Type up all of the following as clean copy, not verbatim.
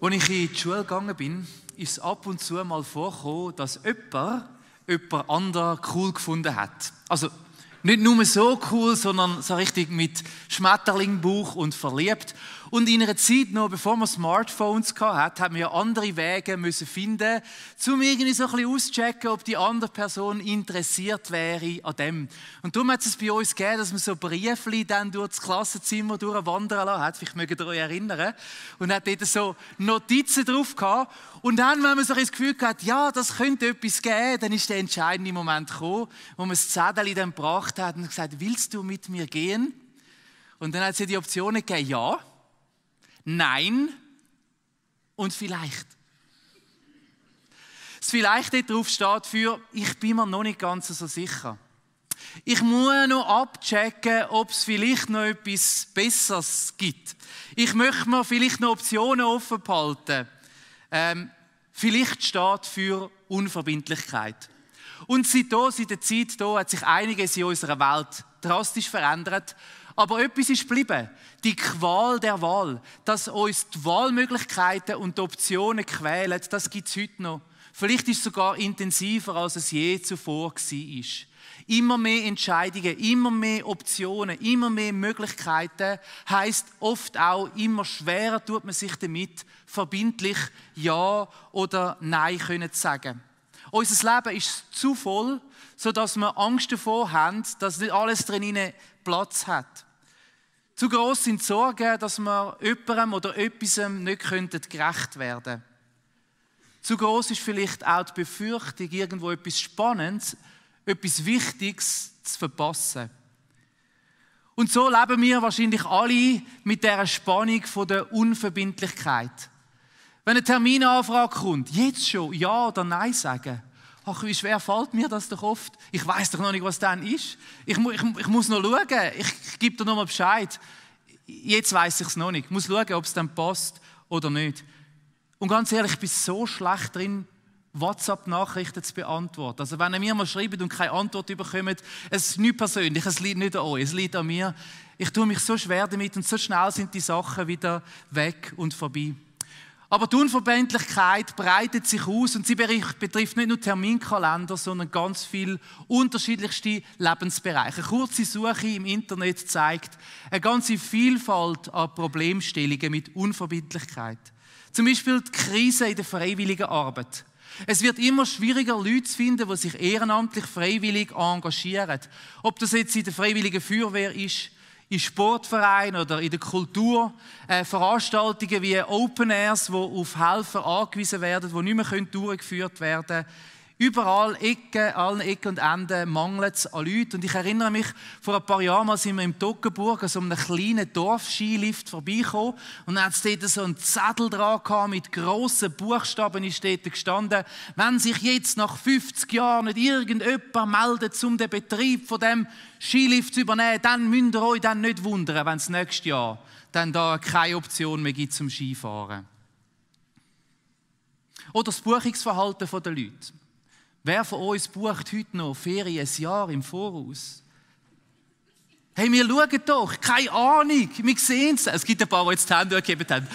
Als ich in die Schule gegangen bin, ist es ab und zu mal vorgekommen, dass jemand anderen cool gefunden hat. Also nicht nur so cool, sondern so richtig mit Schmetterlingbauch und verliebt. Und in einer Zeit noch, bevor man Smartphones hatten, haben wir ja andere Wege müssen finden, um irgendwie so ein bisschen auszuchecken, ob die andere Person interessiert wäre an dem. Und darum hat es bei uns gegeben, dass man so Briefli dann durch das Klassenzimmer durchwandern lassen hat. Vielleicht mögt ihr euch erinnern. Und hat dort so Notizen drauf gehabt. Und dann, wenn man so das Gefühl hatte, ja, das könnte etwas geben, dann ist der entscheidende Moment gekommen, wo man das Zettel dann gebracht hat und gesagt, willst du mit mir gehen? Und dann hat es die Optionen gegeben, ja, nein und vielleicht. Das vielleicht dort drauf steht für, ich bin mir noch nicht ganz so sicher. Ich muss noch abchecken, ob es vielleicht noch etwas Besseres gibt. Ich möchte mir vielleicht noch Optionen offen behalten. Vielleicht steht für Unverbindlichkeit. Und seit der Zeit hier hat sich einiges in unserer Welt drastisch verändert. Aber etwas ist geblieben. Die Qual der Wahl. Dass uns die Wahlmöglichkeiten und die Optionen quälen, das gibt es heute noch. Vielleicht ist es sogar intensiver, als es je zuvor war. Immer mehr Entscheidungen, immer mehr Optionen, immer mehr Möglichkeiten heisst oft auch, immer schwerer tut man sich damit, verbindlich Ja oder Nein können zu sagen. Unser Leben ist zu voll, sodass wir Angst davor haben, dass nicht alles drin Platz hat. Zu gross sind die Sorgen, dass wir jemandem oder etwas nicht gerecht werden können. Zu gross ist vielleicht auch die Befürchtung, irgendwo etwas Spannendes, etwas Wichtiges zu verpassen. Und so leben wir wahrscheinlich alle mit dieser Spannung von der Unverbindlichkeit. Wenn eine Terminanfrage kommt, jetzt schon Ja oder Nein sagen. Ach, wie schwer fällt mir das doch oft. Ich weiss doch noch nicht, was dann ist. Ich muss noch schauen. Ich gebe dir noch mal Bescheid. Jetzt weiss ich es noch nicht. Ich muss schauen, ob es dann passt oder nicht. Und ganz ehrlich, ich bin so schlecht drin, WhatsApp-Nachrichten zu beantworten. Also wenn ihr mir mal schreibt und keine Antwort bekommt, es ist nicht persönlich, es liegt nicht an euch, es liegt an mir. Ich tue mich so schwer damit und so schnell sind die Sachen wieder weg und vorbei. Aber die Unverbindlichkeit breitet sich aus und sie betrifft nicht nur Terminkalender, sondern ganz viele unterschiedlichste Lebensbereiche. Eine kurze Suche im Internet zeigt eine ganze Vielfalt an Problemstellungen mit Unverbindlichkeit. Zum Beispiel die Krise in der freiwilligen Arbeit. Es wird immer schwieriger, Leute zu finden, die sich ehrenamtlich freiwillig engagieren. Ob das jetzt in der freiwilligen Feuerwehr ist, in Sportvereinen oder in der Kultur, Veranstaltungen wie Open Airs, die auf Helfer angewiesen werden, die nicht mehr durchgeführt werden können. Überall allen Ecken und Enden mangelt es an Leuten. Und ich erinnere mich, vor ein paar Jahren mal sind wir im Toggenburg an so einem kleinen Dorfskilift vorbeigekommen. Und dann hat es dort so einen Zettel dran gehabt, mit grossen Buchstaben ist dort gestanden, wenn sich jetzt nach 50 Jahren nicht irgendjemand meldet, um den Betrieb von dem Skilift zu übernehmen, dann müsst ihr euch dann nicht wundern, wenn es nächstes Jahr dann da keine Option mehr gibt zum Skifahren. Oder das Buchungsverhalten der Leute. Wer von uns bucht heute noch Ferien ein Jahr im Voraus? Hey, wir schauen doch, keine Ahnung, wir sehen es. Es gibt ein paar, die jetzt die Hände gegeben haben.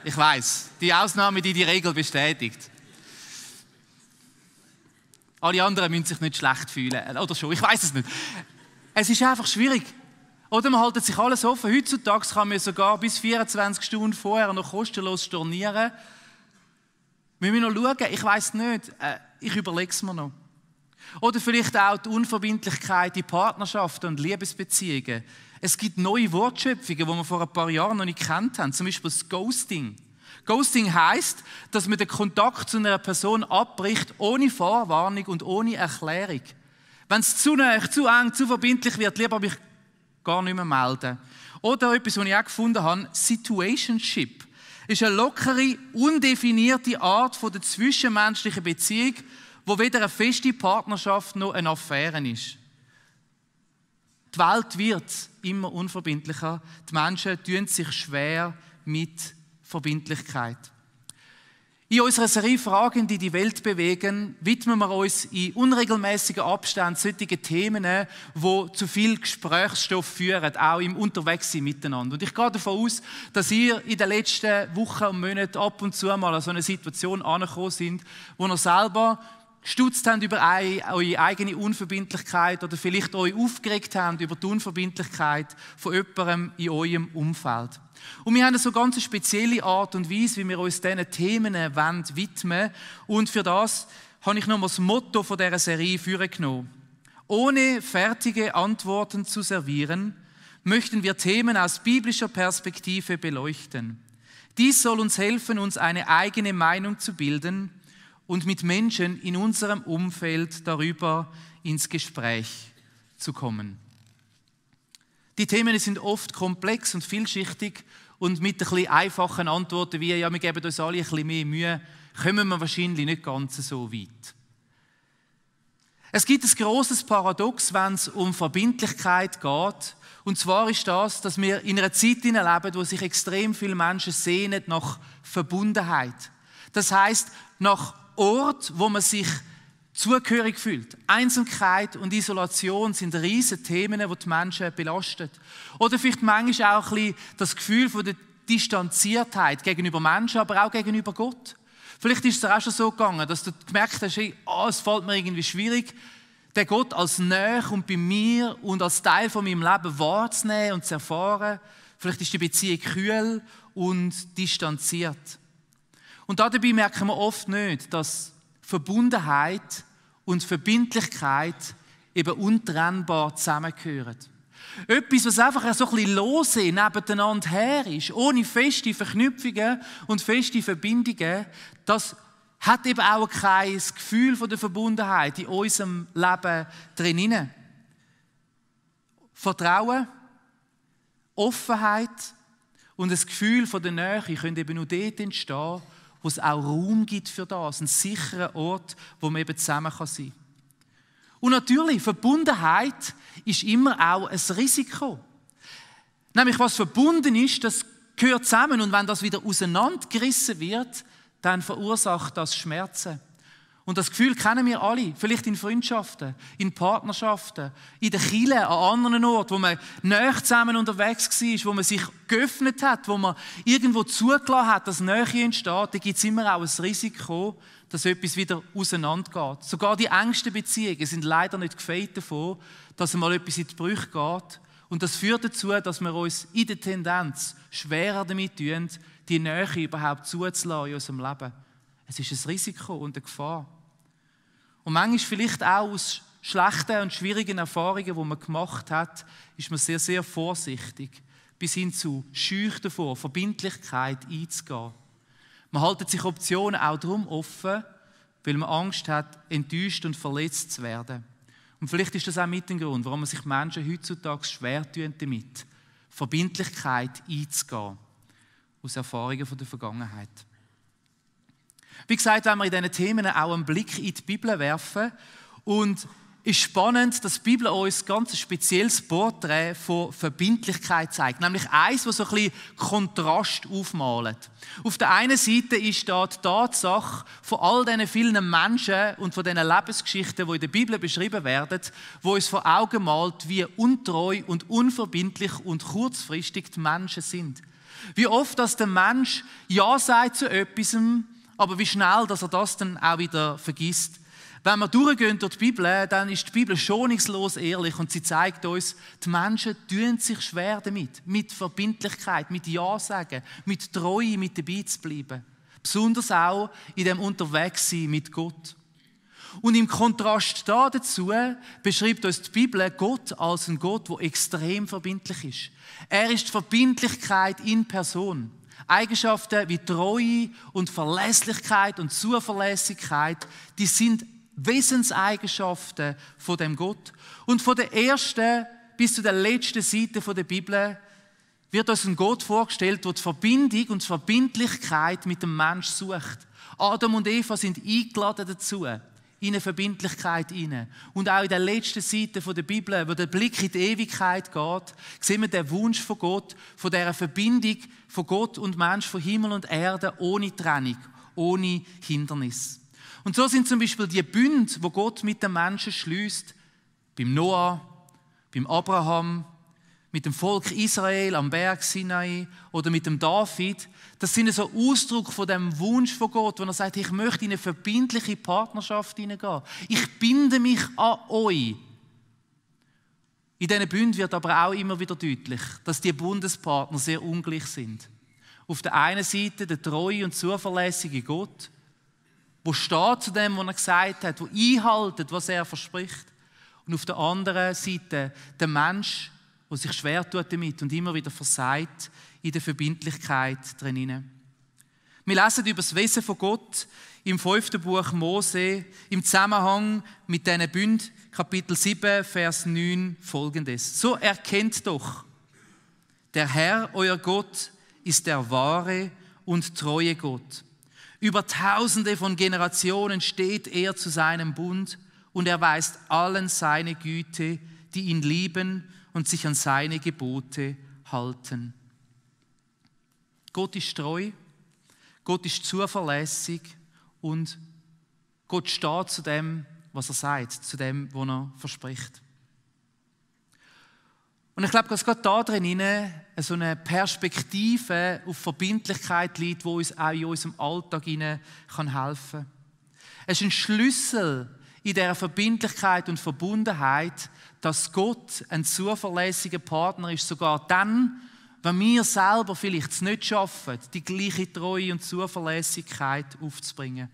Ich weiss, die Ausnahme, die Regel bestätigt. Alle anderen müssen sich nicht schlecht fühlen. Oder schon, ich weiss es nicht. Es ist einfach schwierig. Oder man hält sich alles offen. Heutzutage kann man sogar bis 24 Stunden vorher noch kostenlos stornieren. Wir müssen noch schauen, ich weiss nicht, ich überlege es mir noch. Oder vielleicht auch die Unverbindlichkeit in Partnerschaften und Liebesbeziehungen. Es gibt neue Wortschöpfungen, die wir vor ein paar Jahren noch nicht gekannt haben, zum Beispiel das Ghosting. Ghosting heisst, dass man den Kontakt zu einer Person abbricht, ohne Vorwarnung und ohne Erklärung. Wenn es zu nah, zu eng, zu verbindlich wird, lieber mich gar nicht mehr melden. Oder etwas, was ich auch gefunden habe, Situationship. Ist eine lockere, undefinierte Art von der zwischenmenschlichen Beziehung, wo weder eine feste Partnerschaft noch eine Affäre ist. Die Welt wird immer unverbindlicher. Die Menschen tun sich schwer mit Verbindlichkeit. In unserer Serie «Fragen, die die Welt bewegen» widmen wir uns in unregelmäßigen Abständen solchen Themen, die zu viel Gesprächsstoff führen, auch im Unterwegssein miteinander. Und ich gehe davon aus, dass ihr in den letzten Wochen und Monaten ab und zu mal an so eine Situation angekommen sind, wo ihr selber gestutzt habt über eure eigene Unverbindlichkeit oder vielleicht euch aufgeregt habt über die Unverbindlichkeit von jemandem in eurem Umfeld. Und wir haben so ganz eine spezielle Art und Weise, wie wir uns diesen Themen widmen wollen. Und für das habe ich nochmal das Motto von dieser Serie vorgenommen. Ohne fertige Antworten zu servieren, möchten wir Themen aus biblischer Perspektive beleuchten. Dies soll uns helfen, uns eine eigene Meinung zu bilden und mit Menschen in unserem Umfeld darüber ins Gespräch zu kommen. Die Themen sind oft komplex und vielschichtig und mit ein bisschen einfachen Antworten wie «Ja, wir geben uns alle ein bisschen mehr Mühe», kommen wir wahrscheinlich nicht ganz so weit. Es gibt ein grosses Paradox, wenn es um Verbindlichkeit geht. Und zwar ist das, dass wir in einer Zeit leben, wo sich extrem viele Menschen sehnen nach Verbundenheit. Das heisst, nach Ort, wo man sich zugehörig fühlt. Einsamkeit und Isolation sind riesige Themen, die die Menschen belasten. Oder vielleicht manchmal auch ein bisschen das Gefühl von der Distanziertheit gegenüber Menschen, aber auch gegenüber Gott. Vielleicht ist es dir auch schon so gegangen, dass du gemerkt hast, es fällt mir irgendwie schwierig, den Gott als Nähe und bei mir und als Teil von meinem Leben wahrzunehmen und zu erfahren. Vielleicht ist die Beziehung kühl und distanziert. Und dabei merken wir oft nicht, dass Verbundenheit und Verbindlichkeit eben untrennbar zusammengehören. Etwas, was einfach so ein bisschen lose nebeneinander her ist, ohne feste Verknüpfungen und feste Verbindungen, das hat eben auch kein Gefühl von der Verbundenheit in unserem Leben drin. Vertrauen, Offenheit und ein Gefühl von der Nähe können eben nur dort entstehen, wo es auch Raum gibt für das, einen sicheren Ort, wo man eben zusammen sein kann. Und natürlich, Verbundenheit ist immer auch ein Risiko. Nämlich, was verbunden ist, das gehört zusammen und wenn das wieder auseinandergerissen wird, dann verursacht das Schmerzen. Und das Gefühl kennen wir alle, vielleicht in Freundschaften, in Partnerschaften, in der Kirche, an anderen Orten, wo man näher zusammen unterwegs war, wo man sich geöffnet hat, wo man irgendwo zugelassen hat, dass Nähe entsteht, da gibt es immer auch ein Risiko, dass etwas wieder auseinandergeht. Sogar die engsten Beziehungen sind leider nicht gefeit davon, dass einmal etwas in die Brüche geht. Und das führt dazu, dass wir uns in der Tendenz schwerer damit tun, die Nähe überhaupt zuzulassen in unserem Leben. Es ist ein Risiko und eine Gefahr. Und manchmal vielleicht auch aus schlechten und schwierigen Erfahrungen, die man gemacht hat, ist man sehr, sehr vorsichtig, bis hin zu scheu davor, Verbindlichkeit einzugehen. Man hält sich Optionen auch darum offen, weil man Angst hat, enttäuscht und verletzt zu werden. Und vielleicht ist das auch mit dem Grund, warum man sich Menschen heutzutage schwer tun damit, Verbindlichkeit einzugehen, aus Erfahrungen von der Vergangenheit. Wie gesagt, wenn wir in diesen Themen auch einen Blick in die Bibel werfen. Und es ist spannend, dass die Bibel uns ganz ein spezielles Porträt von Verbindlichkeit zeigt. Nämlich eins, das so ein bisschen Kontrast aufmalt. Auf der einen Seite ist da die Tatsache von all diesen vielen Menschen und von diesen Lebensgeschichten, die in der Bibel beschrieben werden, die uns vor Augen malt, wie untreu und unverbindlich und kurzfristig die Menschen sind. Wie oft, dass der Mensch Ja sagt zu etwas, aber wie schnell, dass er das dann auch wieder vergisst. Wenn wir durchgehen durch die Bibel, dann ist die Bibel schonungslos ehrlich und sie zeigt uns, die Menschen tun sich schwer damit, mit Verbindlichkeit, mit Ja sagen, mit Treue, mit dabei zu bleiben. Besonders auch in dem Unterwegssein mit Gott. Und im Kontrast dazu beschreibt uns die Bibel Gott als ein Gott, der extrem verbindlich ist. Er ist die Verbindlichkeit in Person. Eigenschaften wie Treue und Verlässlichkeit und Zuverlässigkeit, die sind Wesenseigenschaften von dem Gott. Und von der ersten bis zu der letzten Seite der Bibel wird uns ein Gott vorgestellt, der die Verbindung und die Verbindlichkeit mit dem Menschen sucht. Adam und Eva sind eingeladen dazu, in eine Verbindlichkeit hinein. Und auch in der letzten Seite der Bibel, wo der Blick in die Ewigkeit geht, sehen wir den Wunsch von Gott, von dieser Verbindung von Gott und Mensch, von Himmel und Erde, ohne Trennung, ohne Hindernis. Und so sind zum Beispiel die Bünde, wo Gott mit den Menschen schließt, beim Noah, beim Abraham, mit dem Volk Israel am Berg Sinai oder mit dem David, das sind so Ausdruck von dem Wunsch von Gott, wo er sagt, ich möchte in eine verbindliche Partnerschaft hineingehen. Ich binde mich an euch. In diesen Bünden wird aber auch immer wieder deutlich, dass die Bundespartner sehr ungleich sind. Auf der einen Seite der treue und zuverlässige Gott, wo steht zu dem, was er gesagt hat, wo einhaltet, was er verspricht. Und auf der anderen Seite der Mensch, der sich schwer tut damit und immer wieder versagt in der Verbindlichkeit drinnen. Wir lesen über das Wesen von Gott im 5. Buch Mose im Zusammenhang mit diesen Bünden, Kapitel 7, Vers 9 folgendes. So erkennt doch, der Herr, euer Gott, ist der wahre und treue Gott. Über Tausende von Generationen steht er zu seinem Bund und erweist allen seine Güte, die ihn lieben und sich an seine Gebote halten. Gott ist treu, Gott ist zuverlässig und Gott steht zu dem, was er sagt, zu dem, was er verspricht. Und ich glaube, dass gerade da drin so eine Perspektive auf Verbindlichkeit liegt, die uns auch in unserem Alltag helfen kann. Es ist ein Schlüssel in dieser Verbindlichkeit und Verbundenheit, dass Gott ein zuverlässiger Partner ist, sogar dann, wenn wir selber vielleicht es nicht schaffen, die gleiche Treue und Zuverlässigkeit aufzubringen.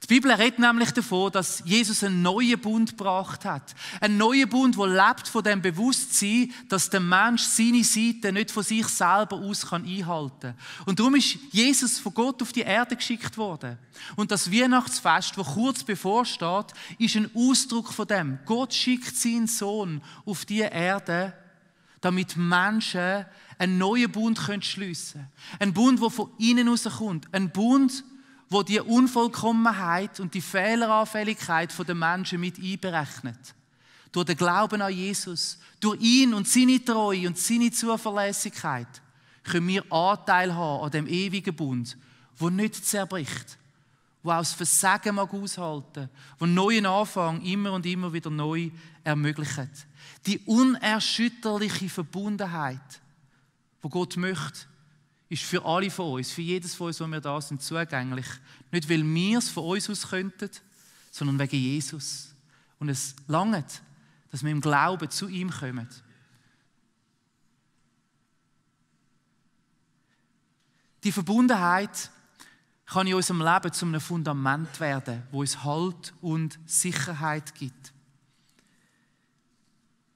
Die Bibel redet nämlich davon, dass Jesus einen neuen Bund gebracht hat. Einen neuen Bund, der lebt von dem Bewusstsein, dass der Mensch seine Seite nicht von sich selber aus einhalten kann. Und darum ist Jesus von Gott auf die Erde geschickt worden. Und das Weihnachtsfest, das kurz bevorsteht, ist ein Ausdruck von dem. Gott schickt seinen Sohn auf die Erde, damit Menschen einen neuen Bund schliessen können. Ein Bund, der von innen rauskommt. Ein Bund, wo die Unvollkommenheit und die Fehleranfälligkeit der Menschen mit einberechnet. Durch den Glauben an Jesus, durch ihn und seine Treue und seine Zuverlässigkeit können wir Anteil haben an dem ewigen Bund, der nicht zerbricht, der auch das Versagen mag aushalten, der einen neuen Anfang immer und immer wieder neu ermöglicht. Die unerschütterliche Verbundenheit, die Gott möchte, ist für alle von uns, für jedes von uns, wo wir da sind, zugänglich. Nicht, weil wir es von uns aus könnten, sondern wegen Jesus. Und es langt, dass wir im Glauben zu ihm kommen. Die Verbundenheit kann in unserem Leben zu einem Fundament werden, wo uns Halt und Sicherheit gibt.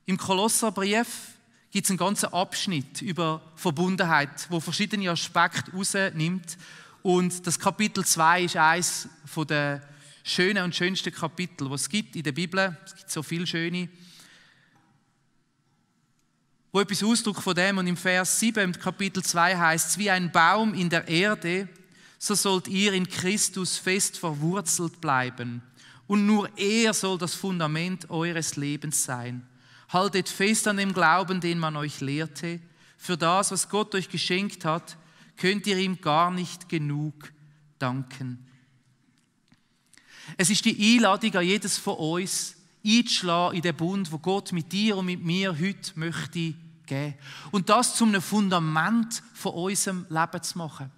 Im Kolosserbrief gibt es einen ganzen Abschnitt über Verbundenheit, wo verschiedene Aspekte rausnimmt. Und das Kapitel 2 ist eines der schönen und schönsten Kapitel, die es gibt in der Bibel. Es gibt so viele schöne. Wo etwas Ausdruck von dem, und im Vers 7 im Kapitel 2 heißt es, wie ein Baum in der Erde, so sollt ihr in Christus fest verwurzelt bleiben. Und nur er soll das Fundament eures Lebens sein. Haltet fest an dem Glauben, den man euch lehrte. Für das, was Gott euch geschenkt hat, könnt ihr ihm gar nicht genug danken. Es ist die Einladung an jedes von uns, einzuschlagen in den Bund, wo Gott mit dir und mit mir heute möchte geben. Und das zu einem Fundament von unserem Leben zu machen.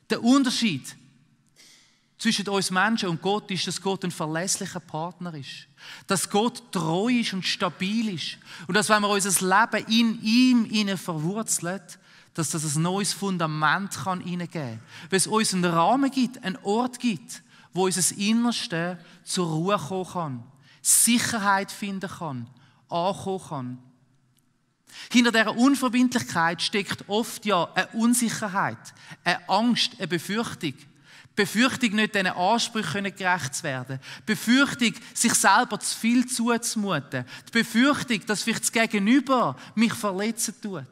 Der Unterschied zwischen uns Menschen und Gott ist, dass Gott ein verlässlicher Partner ist. Dass Gott treu ist und stabil ist. Und dass, wenn wir unser Leben in ihm verwurzelt, dass das ein neues Fundament hineingeben kann. Weil es uns einen Rahmen gibt, einen Ort gibt, wo unser Innerste zur Ruhe kommen kann, Sicherheit finden kann, ankommen kann. Hinter dieser Unverbindlichkeit steckt oft ja eine Unsicherheit, eine Angst, eine Befürchtung. Befürchtung, nicht diesen Ansprüchen gerecht zu werden. Befürchtung, sich selber zu viel zuzumuten. Die Befürchtung, dass vielleicht das Gegenüber mich verletzen tut.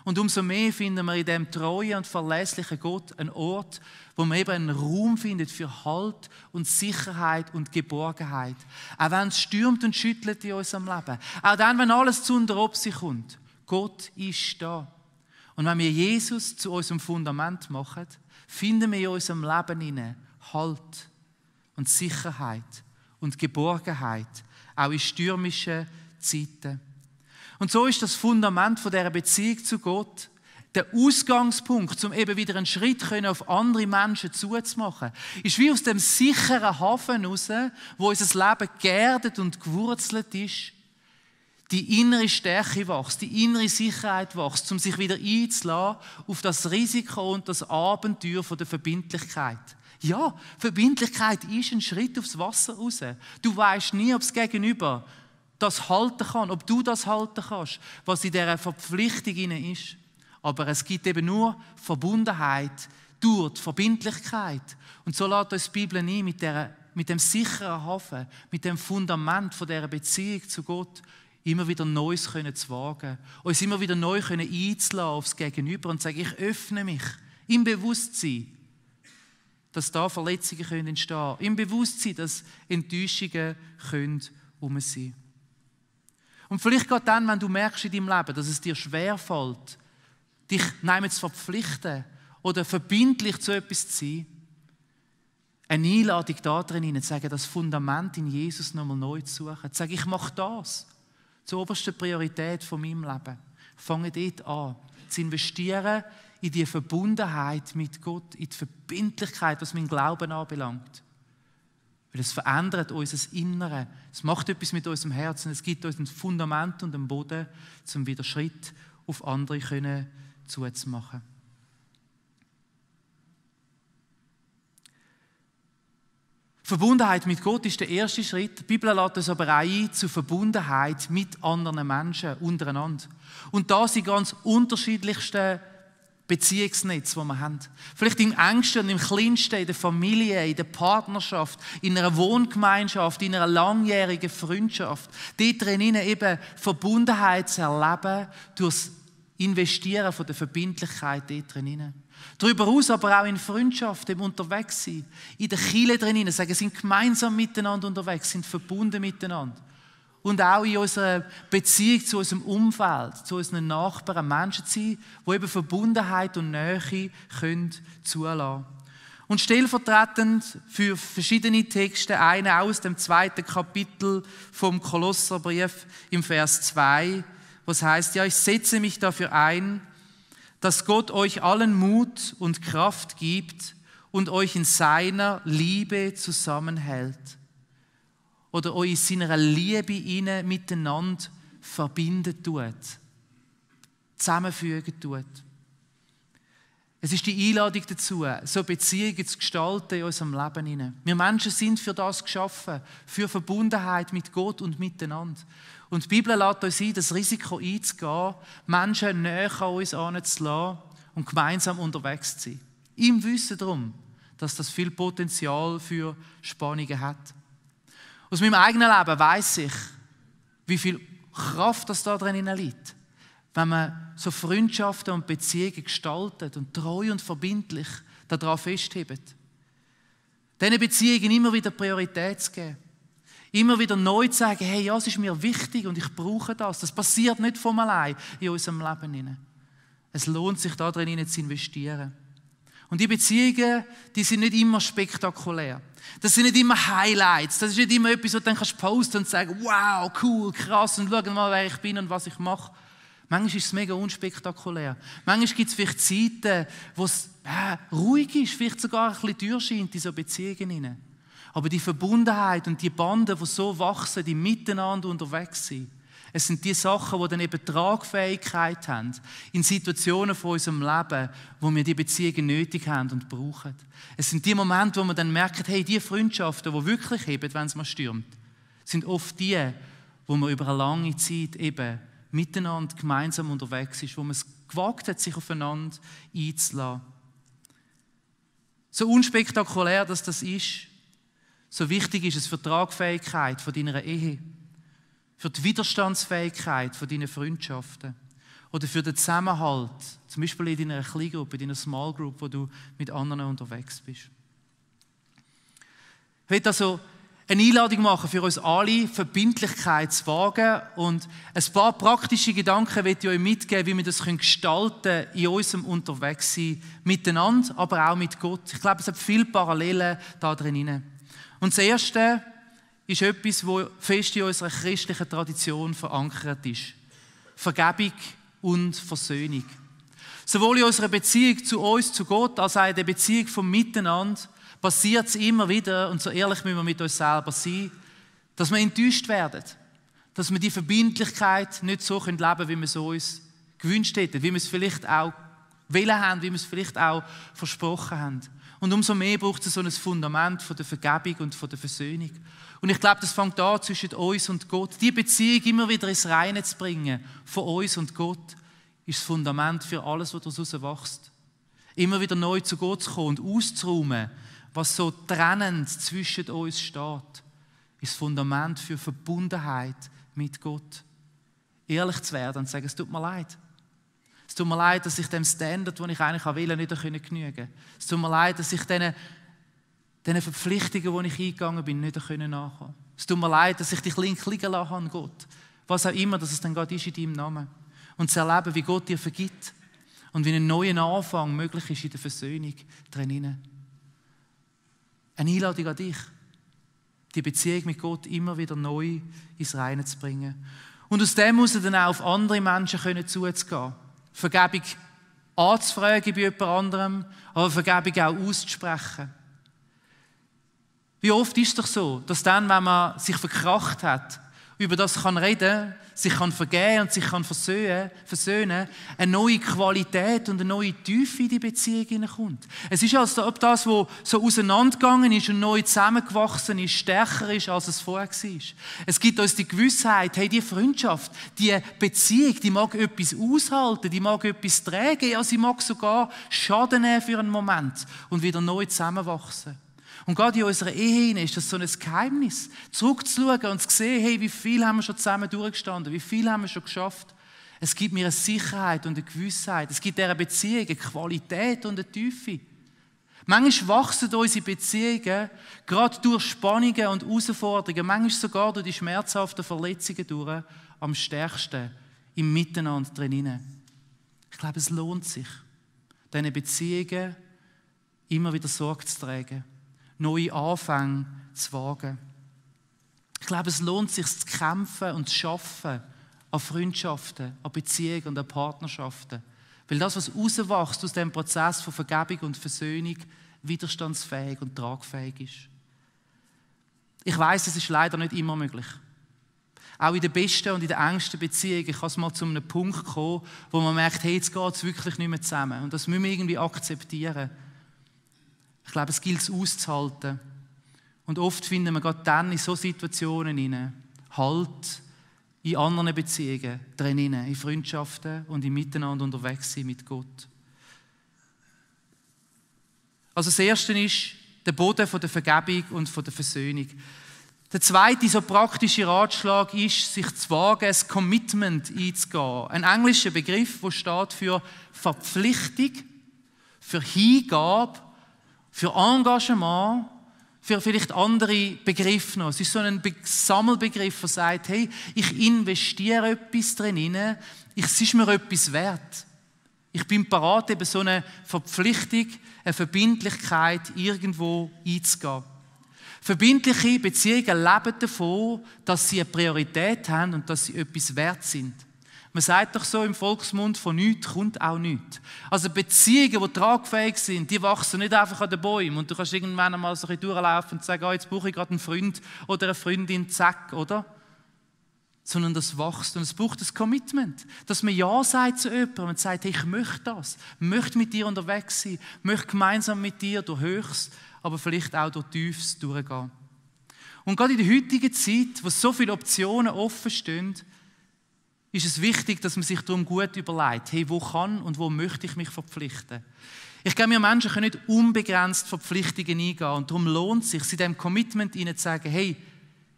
Und umso mehr finden wir in diesem treuen und verlässlichen Gott einen Ort, wo man eben einen Raum findet für Halt und Sicherheit und Geborgenheit. Auch wenn es stürmt und schüttelt in unserem Leben. Auch dann, wenn alles zu unter sich kommt. Gott ist da. Und wenn wir Jesus zu unserem Fundament machen, finden wir in unserem Leben Halt und Sicherheit und Geborgenheit, auch in stürmischen Zeiten. Und so ist das Fundament von dieser Beziehung zu Gott der Ausgangspunkt, um eben wieder einen Schritt auf andere Menschen zuzumachen, ist wie aus dem sicheren Hafen raus, wo unser Leben geerdet und gewurzelt ist, die innere Stärke wächst, die innere Sicherheit wächst, um sich wieder einzulassen auf das Risiko und das Abenteuer von der Verbindlichkeit. Ja, Verbindlichkeit ist ein Schritt aufs Wasser raus. Du weißt nie, ob das Gegenüber das halten kann, ob du das halten kannst, was in dieser Verpflichtung ist. Aber es gibt eben nur Verbundenheit durch die Verbindlichkeit. Und so lädt uns die Bibel ein mit dem sicheren Hafen, mit dem Fundament von dieser Beziehung zu Gott, immer wieder Neues zu wagen, uns immer wieder neu einzulassen aufs Gegenüber und zu sagen, ich öffne mich im Bewusstsein, dass da Verletzungen entstehen können, im Bewusstsein, dass Enttäuschungen sein können. Und vielleicht gerade dann, wenn du merkst in deinem Leben, dass es dir schwerfällt, dich zu verpflichten oder verbindlich zu etwas zu sein, eine Einladung da drin, zu sagen, das Fundament in Jesus nochmal neu zu suchen, zu sagen, ich mache das zur obersten Priorität von meinem Leben. Ich fange dort an, zu investieren in die Verbundenheit mit Gott, in die Verbindlichkeit, was mein Glauben anbelangt. Weil es verändert unser Innere, es macht etwas mit unserem Herzen, es gibt uns ein Fundament und einen Boden, um wieder Schritt auf andere zuzumachen. Verbundenheit mit Gott ist der erste Schritt. Die Bibel lädt uns aber auch ein zur Verbundenheit mit anderen Menschen untereinander. Und da sind ganz unterschiedlichste Beziehungsnetze, die wir haben. Vielleicht im engsten und im kleinsten, in der Familie, in der Partnerschaft, in einer Wohngemeinschaft, in einer langjährigen Freundschaft. Dort drin eben Verbundenheit zu erleben durch das Investieren von der Verbindlichkeit dort drin. Darüber hinaus aber auch in Freundschaft, im Unterwegssein, in der Kirche drin, sagen, sind gemeinsam miteinander unterwegs, sind verbunden miteinander. Und auch in unserer Beziehung zu unserem Umfeld, zu unseren Nachbarn, Menschen zu sein, die eben Verbundenheit und Nähe zulassen können. Und stellvertretend für verschiedene Texte, einen aus dem 2. Kapitel vom Kolosserbrief im Vers 2, was heißt, ja, ich setze mich dafür ein, dass Gott euch allen Mut und Kraft gibt und euch in seiner Liebe zusammenhält. Oder euch in seiner Liebe miteinander verbinden tut. Zusammenfügen tut. Es ist die Einladung dazu, so Beziehungen zu gestalten in unserem Leben. Wir Menschen sind für das geschaffen, für Verbundenheit mit Gott und miteinander. Und die Bibel lädt uns ein, das Risiko einzugehen, Menschen näher an uns heranzulassen und gemeinsam unterwegs zu sein. Im Wissen darum, dass das viel Potenzial für Spannungen hat. Aus meinem eigenen Leben weiss ich, wie viel Kraft das da drin liegt. Wenn man so Freundschaften und Beziehungen gestaltet und treu und verbindlich daran festhebt. Diesen Beziehungen immer wieder Priorität zu geben. Immer wieder neu zu sagen, hey, ja, es ist mir wichtig und ich brauche das. Das passiert nicht von allein in unserem Leben. Es lohnt sich, da drin zu investieren. Und die Beziehungen, die sind nicht immer spektakulär. Das sind nicht immer Highlights. Das ist nicht immer etwas, wo du dann posten kannst und sagen, wow, cool, krass, und schau mal, wer ich bin und was ich mache. Manchmal ist es mega unspektakulär. Manchmal gibt es vielleicht Zeiten, wo es ruhig ist, vielleicht sogar ein bisschen Tür scheint in so Beziehungen hinein. Aber die Verbundenheit und die Bande, die so wachsen, die miteinander unterwegs sind, es sind die Sachen, die dann eben Tragfähigkeit haben in Situationen von unserem Leben, wo wir die Beziehungen nötig haben und brauchen. Es sind die Momente, wo man dann merkt, hey, die Freundschaften, die wirklich heben, wenn es mal stürmt, sind oft die, wo man über eine lange Zeit eben miteinander gemeinsam unterwegs ist, wo man es gewagt hat, sich aufeinander einzulassen. So unspektakulär, dass das ist, so wichtig ist es für die Tragfähigkeit von deiner Ehe, für die Widerstandsfähigkeit von deinen Freundschaften oder für den Zusammenhalt, zum Beispiel in deiner Kleingruppe, in deiner Small Group, wo du mit anderen unterwegs bist. Ich will also eine Einladung machen für uns alle, Verbindlichkeit zu wagen. Und ein paar praktische Gedanken möchte ich euch mitgeben, wie wir das gestalten können in unserem Unterwegssein miteinander, aber auch mit Gott. Ich glaube, es hat viele Parallelen da drin. Und das Erste ist etwas, das fest in unserer christlichen Tradition verankert ist. Vergebung und Versöhnung. Sowohl in unserer Beziehung zu uns, zu Gott, als auch in der Beziehung vom Miteinander passiert es immer wieder, und so ehrlich müssen wir mit uns selber sein, dass wir enttäuscht werden. Dass wir die Verbindlichkeit nicht so leben können, wie wir es uns gewünscht hätten, wie wir es vielleicht auch wollen haben, wie wir es vielleicht auch versprochen haben. Und umso mehr braucht es so ein Fundament von der Vergebung und von der Versöhnung. Und ich glaube, das fängt an zwischen uns und Gott. Die Beziehung immer wieder ins Reine zu bringen, von uns und Gott, ist das Fundament für alles, was daraus wächst. Immer wieder neu zu Gott zu kommen und auszuräumen, was so trennend zwischen uns steht, ist das Fundament für Verbundenheit mit Gott. Ehrlich zu werden und zu sagen, es tut mir leid. Es tut mir leid, dass ich dem Standard, den ich eigentlich will, nicht genügen konnte. Es tut mir leid, dass ich diesen Verpflichtungen, die ich eingegangen bin, nicht nachkommen konnte. Es tut mir leid, dass ich dich liegen lassen habe, Gott. Was auch immer, dass es dann gerade ist in deinem Namen. Und zu erleben, wie Gott dir vergibt. Und wie ein neuer Anfang möglich ist in der Versöhnung drinnen. Eine Einladung an dich, die Beziehung mit Gott immer wieder neu ins Reine zu bringen. Und aus dem muss er dann auch auf andere Menschen zuzugehen. Vergebung anzufragen bei jemand anderem, aber Vergebung auch auszusprechen. Wie oft ist es doch so, dass dann, wenn man sich verkracht hat, über das kann reden, sich kann vergeben und sich kann versöhnen, eine neue Qualität und eine neue Tiefe in die Beziehung hineinkommt. Es ist, als ob das, was so auseinandergegangen ist und neu zusammengewachsen ist, stärker ist, als es vorher war. Es gibt uns die Gewissheit, hey, die Freundschaft, die Beziehung, die mag etwas aushalten, die mag etwas tragen, ja, sie mag sogar Schaden nehmen für einen Moment und wieder neu zusammenwachsen. Und gerade in unserer Ehe ist das so ein Geheimnis, zurückzuschauen und zu sehen, hey, wie viel haben wir schon zusammen durchgestanden, wie viel haben wir schon geschafft. Es gibt mir eine Sicherheit und eine Gewissheit. Es gibt dieser Beziehung eine Qualität und eine Tiefe. Manchmal wachsen unsere Beziehungen gerade durch Spannungen und Herausforderungen, manchmal sogar durch die schmerzhaften Verletzungen durch, am stärksten im Miteinander drinnen. Ich glaube, es lohnt sich, diesen Beziehungen immer wieder Sorge zu tragen. Neue Anfänge zu wagen. Ich glaube, es lohnt sich zu kämpfen und zu arbeiten an Freundschaften, an Beziehungen und an Partnerschaften. Weil das, was rauswächst aus dem Prozess von Vergebung und Versöhnung, widerstandsfähig und tragfähig ist. Ich weiss, es ist leider nicht immer möglich. Auch in den besten und in den engsten Beziehungen kann es mal zu einem Punkt kommen, wo man merkt, hey, jetzt geht es wirklich nicht mehr zusammen. Und das müssen wir irgendwie akzeptieren. Ich glaube, es gilt es auszuhalten. Und oft finden wir gerade dann in solchen Situationen Halt in anderen Beziehungen drin, in Freundschaften und im Miteinander unterwegs sein mit Gott. Also das Erste ist der Boden von der Vergebung und von der Versöhnung. Der zweite so praktische Ratschlag ist, sich zu wagen, ein Commitment einzugehen. Ein englischer Begriff, der steht für Verpflichtung, für Hingabe, für Engagement, für vielleicht andere Begriffe noch. Es ist so ein Sammelbegriff, der sagt, hey, ich investiere etwas drin, es ist mir etwas wert. Ich bin bereit, eben so eine Verpflichtung, eine Verbindlichkeit irgendwo einzugehen. Verbindliche Beziehungen leben davon, dass sie eine Priorität haben und dass sie etwas wert sind. Man sagt doch so im Volksmund, von nichts kommt auch nichts. Also Beziehungen, die tragfähig sind, die wachsen nicht einfach an den Bäumen. Und du kannst irgendwann einmal so ein bisschen durchlaufen und sagen, oh, jetzt brauche ich gerade einen Freund oder eine Freundin, zack, oder? Sondern das wächst und es braucht ein Commitment. Dass man Ja sagt zu jemandem und sagt, hey, ich möchte das, möchte mit dir unterwegs sein, möchte gemeinsam mit dir durch Höchst, aber vielleicht auch durch Tiefs durchgehen. Und gerade in der heutigen Zeit, wo so viele Optionen offen stehen, ist es wichtig, dass man sich darum gut überlegt, hey, wo kann und wo möchte ich mich verpflichten? Ich glaube, wir Menschen können nicht unbegrenzt Verpflichtungen eingehen und darum lohnt es sich, in diesem Commitment zu sagen, hey,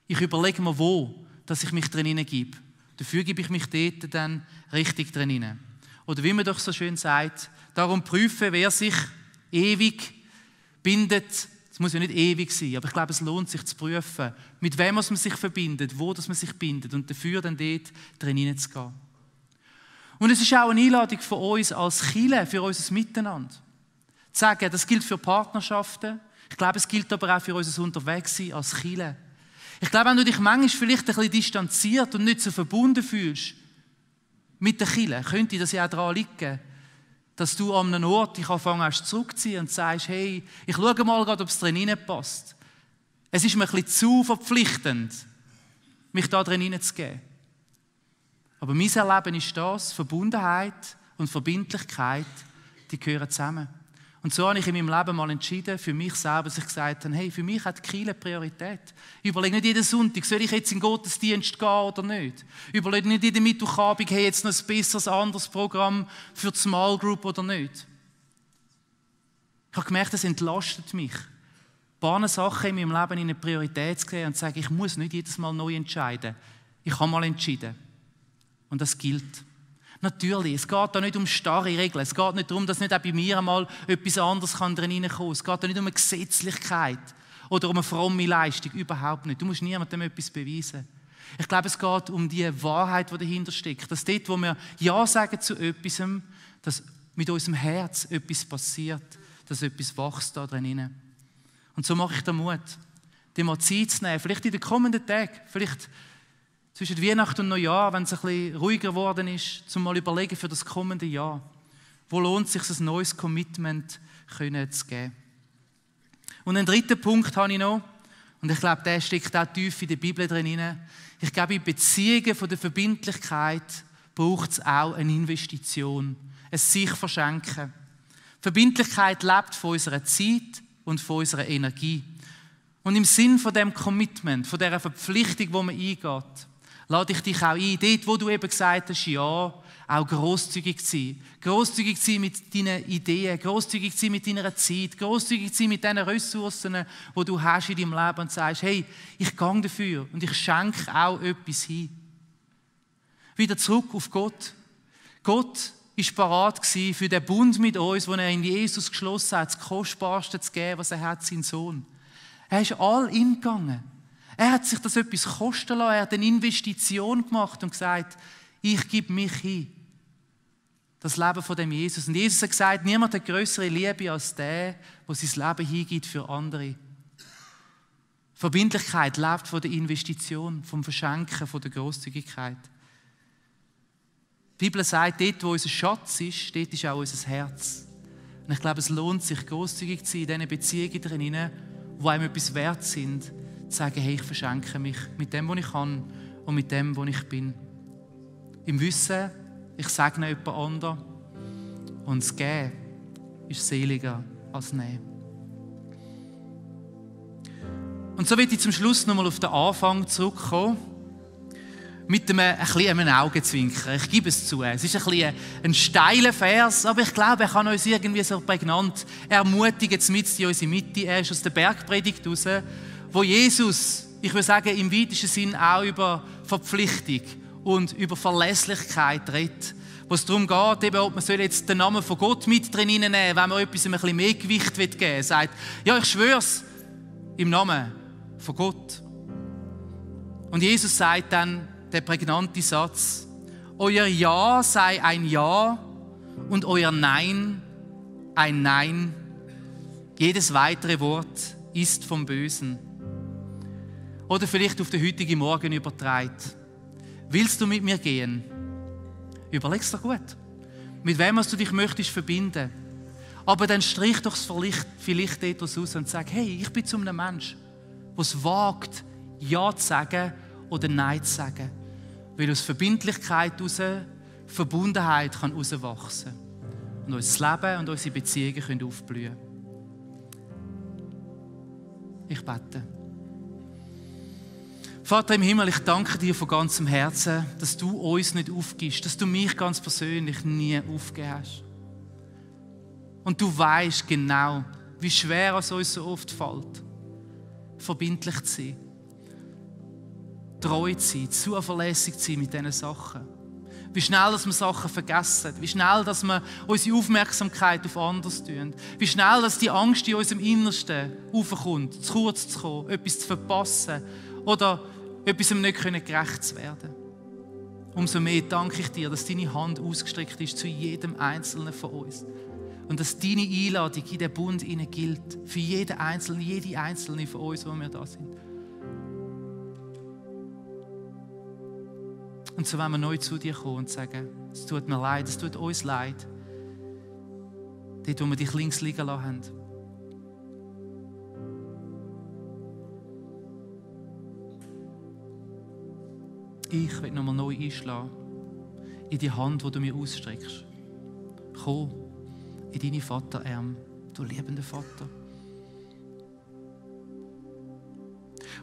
ich überlege mir, wo dass ich mich drin hineingebe. Dafür gebe ich mich dort dann richtig drin hinein. Oder wie man doch so schön sagt, darum prüfe, wer sich ewig bindet, Es muss ja nicht ewig sein, aber ich glaube, es lohnt sich zu prüfen, mit wem man sich verbindet, wo man sich bindet und dafür dann dort drin hineinzugehen. Und es ist auch eine Einladung von uns als Kirche, für unser Miteinander. Zu sagen, das gilt für Partnerschaften, ich glaube, es gilt aber auch für unser Unterwegssein als Kirche. Ich glaube, wenn du dich manchmal vielleicht ein bisschen distanziert und nicht so verbunden fühlst mit der Kirche, könnte das ja auch daran liegen, dass du an einem Ort dich anfängst zurückzuziehen und sagst, hey, ich schaue mal gerade, ob es drin hineinpasst. Es ist mir ein bisschen zu verpflichtend, mich da drin hineinzugeben. Aber mein Erleben ist das, Verbundenheit und Verbindlichkeit, die gehören zusammen. Und so habe ich in meinem Leben mal entschieden, für mich selber, dass ich gesagt habe, hey, für mich hat die Kirche Priorität. Ich überlege nicht jeden Sonntag, soll ich jetzt in den Gottesdienst gehen oder nicht? Ich überlege nicht jeden Mittwochabend, hey, jetzt noch ein besseres, anderes Programm für die Small Group oder nicht. Ich habe gemerkt, das entlastet mich. Ein paar Sachen in meinem Leben in eine Priorität zu sehen und zu sagen, ich muss nicht jedes Mal neu entscheiden. Ich habe mal entschieden. Und das gilt. Natürlich, es geht da nicht um starre Regeln. Es geht nicht darum, dass nicht auch bei mir einmal etwas anderes drin hineinkommen kann. Es geht da nicht um eine Gesetzlichkeit oder um eine fromme Leistung. Überhaupt nicht. Du musst niemandem etwas beweisen. Ich glaube, es geht um die Wahrheit, die dahinter steckt. Dass dort, wo wir Ja sagen zu etwas, dass mit unserem Herz etwas passiert, dass etwas wächst da drin. Und so mache ich den Mut, dir mal Zeit zu nehmen. Vielleicht in den kommenden Tagen, vielleicht zwischen Weihnachten und Neujahr, wenn es ein bisschen ruhiger geworden ist, zum mal überlegen für das kommende Jahr. Wo lohnt es sich, ein neues Commitment zu geben? Und einen dritten Punkt habe ich noch, und ich glaube, der steckt auch tief in der Bibel drin. Ich glaube, in Beziehungen von der Verbindlichkeit braucht es auch eine Investition, ein sich verschenken. Verbindlichkeit lebt von unserer Zeit und von unserer Energie. Und im Sinn von dem Commitment, von dieser Verpflichtung, die man eingeht, lade ich dich auch ein, dort, wo du eben gesagt hast, ja, auch grosszügig zu sein. Grosszügig zu sein mit deinen Ideen, grosszügig zu sein mit deiner Zeit, grosszügig zu sein mit den Ressourcen, die du hast in deinem Leben und sagst, hey, ich gehe dafür und ich schenke auch etwas hin. Wieder zurück auf Gott. Gott war parat für den Bund mit uns, den er in Jesus geschlossen hat, das Kostbarste zu geben, was er hat, seinen Sohn. Er ist all in gegangen. Er hat sich das etwas kosten lassen. Er hat eine Investition gemacht und gesagt, ich gebe mich hin. Das Leben von dem Jesus. Und Jesus hat gesagt, niemand hat größere Liebe als der, der sein Leben hingibt für andere. Verbindlichkeit lebt von der Investition, vom Verschenken, von der Grosszügigkeit. Die Bibel sagt, dort, wo unser Schatz ist, dort ist auch unser Herz. Und ich glaube, es lohnt sich, grosszügig zu sein in diesen Beziehungen drin, die einem etwas wert sind, zu sagen, hey, ich verschenke mich mit dem, was ich kann und mit dem, was ich bin. Im Wissen, ich segne jemand anderen und das Geben ist seliger als Nehmen. Und so will ich zum Schluss nochmal auf den Anfang zurückkommen, mit einem Augenzwinkern. Ich gebe es zu. Es ist ein steiler Vers, aber ich glaube, er kann uns irgendwie so prägnant ermutigen, mit in unsere Mitte. Er ist aus der Bergpredigt raus, wo Jesus, ich würde sagen, im weitesten Sinn auch über Verpflichtung und über Verlässlichkeit redet. Wo es darum geht, eben, ob man jetzt den Namen von Gott mit drin nehmen soll, wenn man etwas ein bisschen mehr Gewicht geben will. Er sagt, ja, ich schwöre es im Namen von Gott. Und Jesus sagt dann der prägnante Satz, euer Ja sei ein Ja und euer Nein ein Nein. Jedes weitere Wort ist vom Bösen. Oder vielleicht auf den heutigen Morgen übertragen. Willst du mit mir gehen? Überleg's dir gut. Mit wem du dich möchtest verbinden. Aber dann strich doch vielleicht etwas aus und sag, hey, ich bin zu einem Mensch, der es wagt, Ja zu sagen oder Nein zu sagen. Weil aus Verbindlichkeit heraus Verbundenheit kann herauswachsen. Und unser Leben und unsere Beziehungen können aufblühen. Ich bete. Vater im Himmel, ich danke dir von ganzem Herzen, dass du uns nicht aufgibst, dass du mich ganz persönlich nie aufgegeben hast. Und du weißt genau, wie schwer es uns so oft fällt, verbindlich zu sein, treu zu sein, zuverlässig zu sein mit diesen Sachen. Wie schnell, dass wir Sachen vergessen. Wie schnell, dass wir unsere Aufmerksamkeit auf anderes tun. Wie schnell, dass die Angst in unserem Innersten aufkommt, zu kurz zu kommen, etwas zu verpassen oder etwas nicht gerecht zu werden. Umso mehr danke ich dir, dass deine Hand ausgestreckt ist zu jedem Einzelnen von uns. Und dass deine Einladung in den Bund gilt. Für jeden Einzelnen, jede Einzelne von uns, wo wir da sind. Und so wollen wir neu zu dir kommen und sagen, es tut mir leid, es tut uns leid. Dort, wo wir dich links liegen lassen haben. Ich will nochmal neu einschlagen in die Hand, die du mir ausstreckst. Komm in deine Vaterarme, du liebender Vater.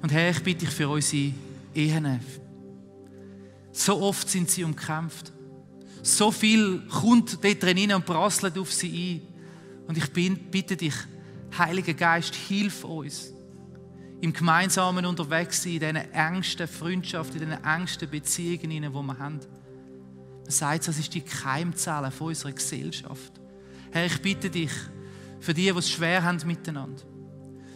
Und Herr, ich bitte dich für unsere Ehen. So oft sind sie umkämpft. So viel kommt dort drin und prasselt auf sie ein. Und ich bitte dich, Heiliger Geist, hilf uns im gemeinsamen Unterwegssein, in diesen engsten Freundschaften, in diesen engsten Beziehungen, die wir haben. Man sagt, das ist die Keimzelle von unserer Gesellschaft. Herr, ich bitte dich für die es schwer haben miteinander,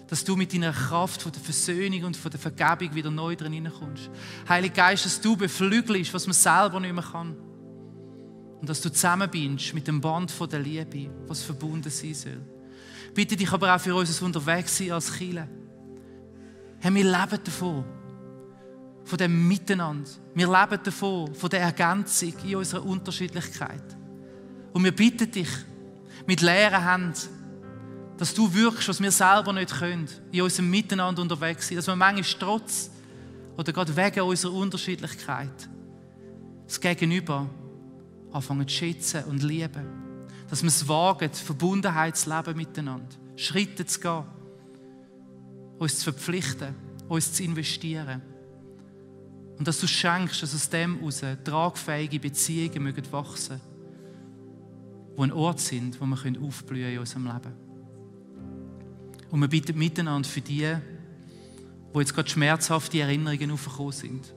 dass du mit deiner Kraft von der Versöhnung und von der Vergebung wieder neu drin hineinkommst. Heiliger Geist, dass du beflügelst, was man selber nicht mehr kann. Und dass du zusammenbindest mit dem Band von der Liebe, was verbunden sein soll. Ich bitte dich aber auch für unser Unterwegssein als Kirche. Herr, wir leben davon, von dem Miteinander. Wir leben davon, von der Ergänzung in unserer Unterschiedlichkeit. Und wir bitten dich, mit leeren Händen, dass du wirkst, was wir selber nicht können, in unserem Miteinander unterwegs sind. Dass wir manchmal trotz oder gerade wegen unserer Unterschiedlichkeit das Gegenüber anfangen zu schätzen und lieben. Dass wir es wagen, Verbundenheit zu leben miteinander, Schritte zu gehen, uns zu verpflichten, uns zu investieren. Und dass du schenkst, dass aus dem heraus tragfähige Beziehungen mögen wachsen, die ein Ort sind, wo wir aufblühen können in unserem Leben. Und wir bitten miteinander für die, wo jetzt gerade schmerzhafte Erinnerungen aufgekommen sind,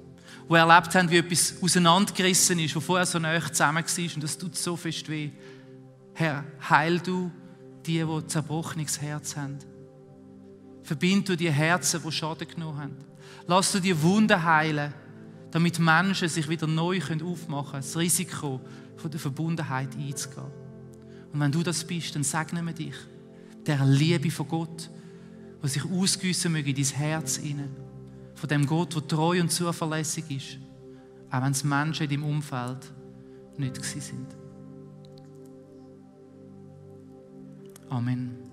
die erlebt haben, wie etwas auseinandergerissen ist, wo vorher so nahe zusammen war, und das tut so fest weh. Herr, heil du die zerbrochenes Herz haben. Verbind du die Herzen, die Schaden genommen haben. Lass du die Wunden heilen, damit Menschen sich wieder neu aufmachen können, das Risiko von der Verbundenheit einzugehen. Und wenn du das bist, dann segnen wir dich, der Liebe von Gott, die sich ausgießen möge in dein Herz hinein. Von dem Gott, der treu und zuverlässig ist, auch wenn es Menschen in deinem Umfeld nicht gewesen sind. Amen.